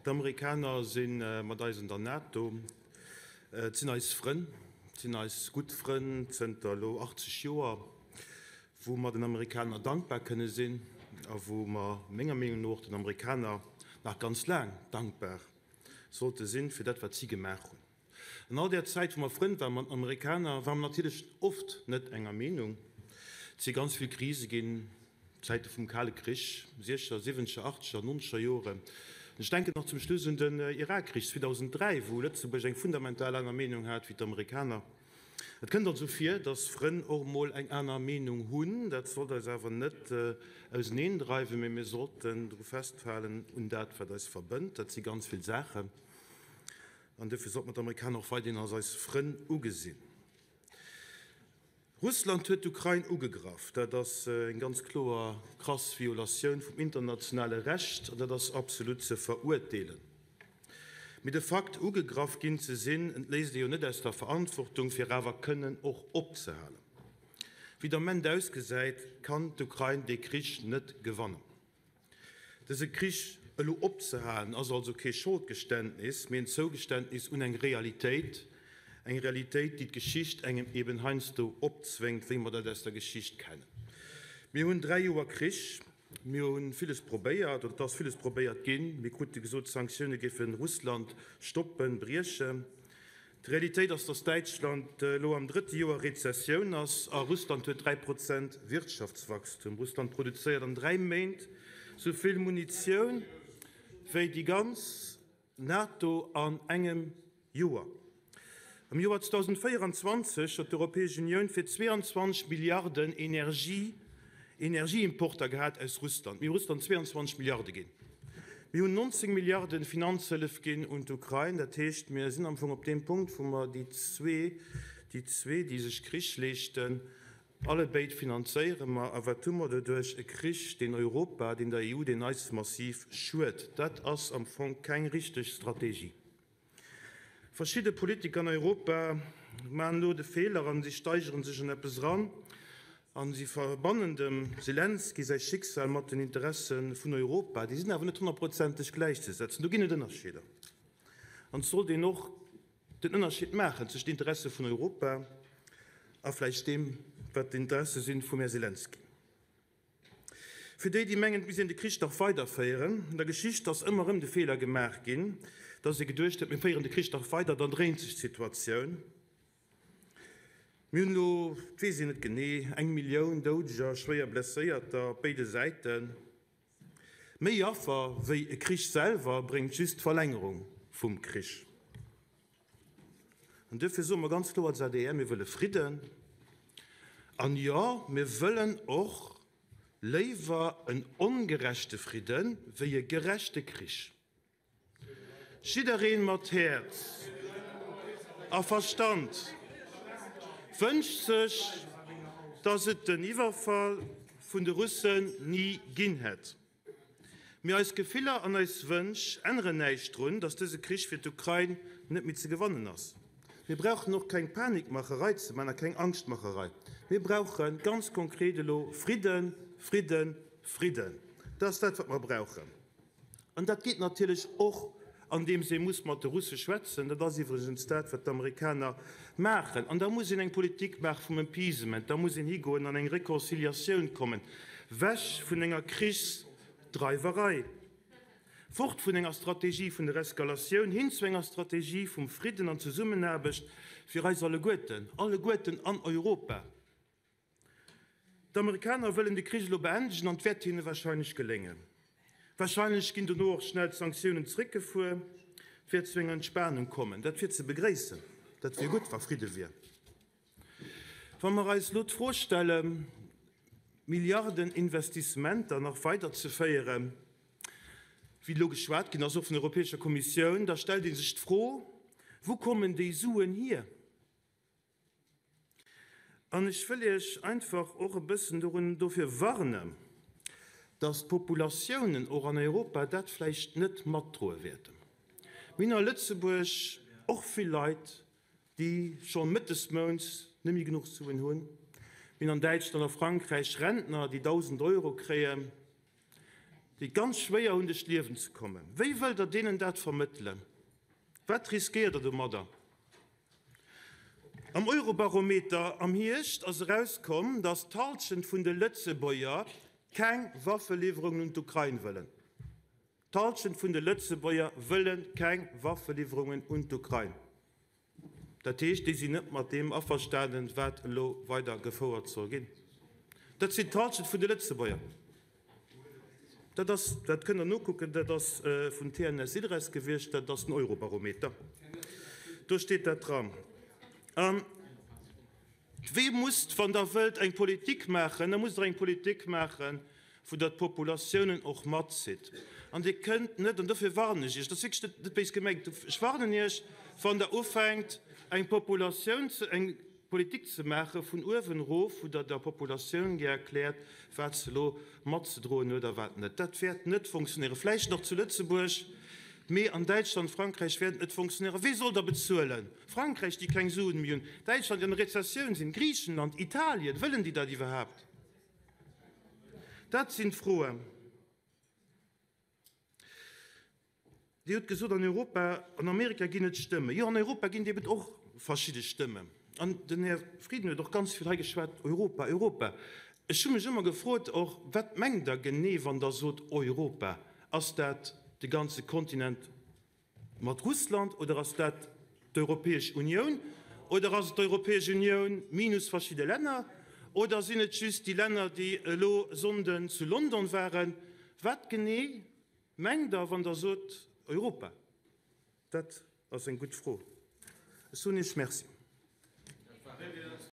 D'Amerikaner si mat eis an der NATO. Et sinn eis Frënn, et sinn eis gutt Frënn zënter elo 80 Joer, wou mer den Amerikaner dankbar kënne sinn a wou mer menger Meenung no och den Amerikaner nach ganz laang dankbar sollte sinn fir dat, wat si gemaach hunn. An all där Zäit, wou mer Frënn ware mat den Amerikaner, ware mer natierlech oft net enger Meenung. Et si ganz vill Krise ginn, Zäite vum Kale Krich, siechzeger, siwwenzeger, achtzeger, nonzeger Joren. Ech denken nach zum Schluss un den Irakkrich 2003, wou Lëtzebuerg eng fundamental aner Meenung hat wéi d'Amerikaner. Et kënnt also vir, dass Frënn och emol eng aner Meenung hunn. Dat sollt eis awer net auseneendreiwen, mee mir sollten dru festhalen un dat, wat eis verbënnt. Dat si ganz vill Saachen. An duerfir sollte mer d'Amerikaner och weiderhin als eis Frënn ugesinn. Russland huet d'Ukrain ugegraff. Dat ass eng ganz kloer krass Violatioun vum internationale Recht an dat ass absolut ze verurteelen. Mee de Fakt, ugegraff ginn ze sinn, entléisst ee jo net aus der Verantwortung, fir awer kënnen och opzehalen. Wéi et am Ament ausgesäit, kann d'Ukrain dee Krich net gewannen. Dëse Krich elo opzehalen, ass also kee Scholdgeständnis, mee en Zougeständnis un eng Realitéit, eng Realitéit, déi d'Geschicht engem eben heiansdo opzwéngt, wéi mer dat aus der Geschicht kennen. Mir hunn 3 Joer Krich, mir hu villes probéiert, oder et ass villes probéiert ginn. Mir krute gesot, d'Sanktioune géife Russland stoppen, briechen. D'Realitéit ass, datt Däitschland elo am drëtte Joer Rezessioun ass a Russland huet 3 Prozent Wirtschaftswachstum. Russland produzéiert an 3 Méint sou vill Munitioun wéi déi ganz NATO an engem Joer. Am Joer 2024 huet d'Europäesch Unioun fir 22 Milliarden Energie Energieimporter gehat aus Russland. Mir hu Russland 22 Milliarde ginn. Mir hunn 19 Milliarde Finanzhëllef ginn un d'Ukrain. Dat heescht, mir sinn am Fong op deem Punkt, wou mer déi zwee, déi zwee, déi sech Krich leeschten, allebéid finanzéiere mer. A wat hu mer doduerch? E Krich, deen Europa, deen der EU, deen eis massiv schued. Dat ass am Fong keng richteg Strategie. Verschidde Politiker an Europa maachen elo de Feeler an si steigere sech an eppes eran a si verbannen dem Selenskyj säi Schicksal mat den Interesse vun Europa. Déi sinn awer net honnertprozenteg gläichzesetzen. Do ginn et Ënnerscheeder an et sollt een och den Ënnerscheed maachen zwëscht Interesse vun Europa a vläicht deem, wat d'Interesse sinn vum Här Selenskyj. Fir déi, déi mengen, et misst een de Krich nach weiderféieren, An der Geschicht ass ëmmer erëm de Feeler gemaach ginn, datt ee geduecht huet, mir féieren de Krich nach weider, dann dréint sech d'Situatioun. Mir hunn elo, et weess een net genee, eng Millioun Doudeger, schwéier Blesséierter op béide Säiten. Méi Affer wéi e Krich selwer bréngt just d'Verlängerung vum Krich. An duerfir soe mer ganz kloer als adr, Mir wëlle Fridden. An jo, mir wëllen och léiwer en ongerechte Fridde wéi e gerechte Krich. Jidderee mat Häerz a Verstand wënscht sech, datt et den Iwwerfall vun de Russen ni ginn hätt. Mee eis Gefiller an eis Wënsch änneren näischt drun, datt dëse Krich fir d'Ukrain net méi ze gewannen ass. Mir brauchen och keng Panikmacherei ze man a keng Angschtmacherei. Mir brauche ganz konkret elo Fridden, Fridden, Fridden. Dat ass dat, wat mer brauchen. An dat geet natierlech och, andeems ee muss mat de Russe schwätzen. Dat ass iwwregens dat, wat d'Amerikaner maachen. An da muss een eng Politik maache vum Appeasement. Da muss een higoen an eng Reconciliatioun kommen. Wech vun enger Krichsdreiwerei, fort vun enger Strategie vun der Eskalatioun, hin zu enger Strategie vum Fridden an Zesummenaarbecht fir eis alleguerten, alleguerten an Europa. D'Amerikaner wëllen de Krich elo beendegen an et wäert hinne wahrscheinlech geléngen. Wahrscheinlech ginn dono och schnell d'Sanktiounen zeréckgefuer. Et wäert zu enger Entspanung kommen. Dat wier ze begréissen. Dat wier gutt, wa Fridde wier. Wa mer eis elo d'Fro stellen, Milliarden Investissementer nach weiderzeféieren, wéi elo geschwat ginn ass, och vun der Europäescher Kommissioun, da stellt ee sech d'Fro, Wou kommen déi Suen hier? An ech wëll Iech einfach och e bëssen dorun dofir warnen, dass d'Populatiounen och an Europa dat vläicht net matdroe wäerten. Mir hunn a Lëtzebuerg och vill Leit, déi scho Mëtt des Mounts net méi genuch Suen hunn. Mir hunn an Däitschland a Frankräich Rentner, déi 1.000 Euro kréien. Déi et ganz schwéier hunn, duerch d'Liewen ze kommen. Wéi wëllt Der deenen dat vermëttelen? Wat riskéiert Der domadder? Am Eurobarometer am Hierscht ass erauskomm, datt d'Hallschent vun de Lëtzebuerger keng Waffeliwwerungen un d'Ukrain wëllen. D'Hallschent vun de Lëtzebuerger wëlle keng Waffeliwwerungen un d'Ukrain. Dat heescht, déi sinn net mat deem averstanen, wat elo weider gefouert soll ginn. Dat sinn d'Hallschent vun de Lëtzebuerger. Dat ass, dat kënnt Der nokucken, dat ass vun TNS Ilres gewiescht, dat ass den Eurobarometer. Do steet dat dran. An Wee musst, wann Der wëllt eng Politik maachen, da musst Der eng Politik maachen, wou Der d'Populatiounen och matzitt. An Dir kënnt net, an dofir warnen ech Iech, dat ass wierklech net béis gemengt, ech warnen Iech, wann Der ufänkt, eng Populatioun ze, eng Politik ze maache vun uewen erof, wou Der der Populatioun gär erkläert, wat se elo matzedroen huet a wat net. Dat wäert net funktionéieren. Vläicht nach zu Lëtzebuerg, mee an Däitschland, Frankräich wäert et net funktionéieren. Wee soll da bezuelen? Frankräich, déi keng Suen méi hunn, Däitschland, déi an der Rezessioun sinn, Griichenland, Italien, wëllen déi dat iwwerhaapt? Dat sinn d'Froen. Dir hutt gesot, an Europa, an Amerika ginn et Stëmmen. Jo, an Europa ginn et eben och verschidde Stëmmen. An den Här Frieden huet och ganz vill hei geschwat, Europa, Europa. Ech hu mech ëmmer gefrot och, Wat mengt Der genee, wann Der sot Europa? Ass dat de ganze Kontinent Mat Russland oder ass dat d'Europäesch Unioun oder ass et d'Europäesch Unioun minus verschidde Länner oder sinn et just déi Länner, déi elo e Sonnden zu London waren? Wat genee mengt Der, wann Der sot Europa? Dat ass eng gutt Fro. Ech soen Iech Merci.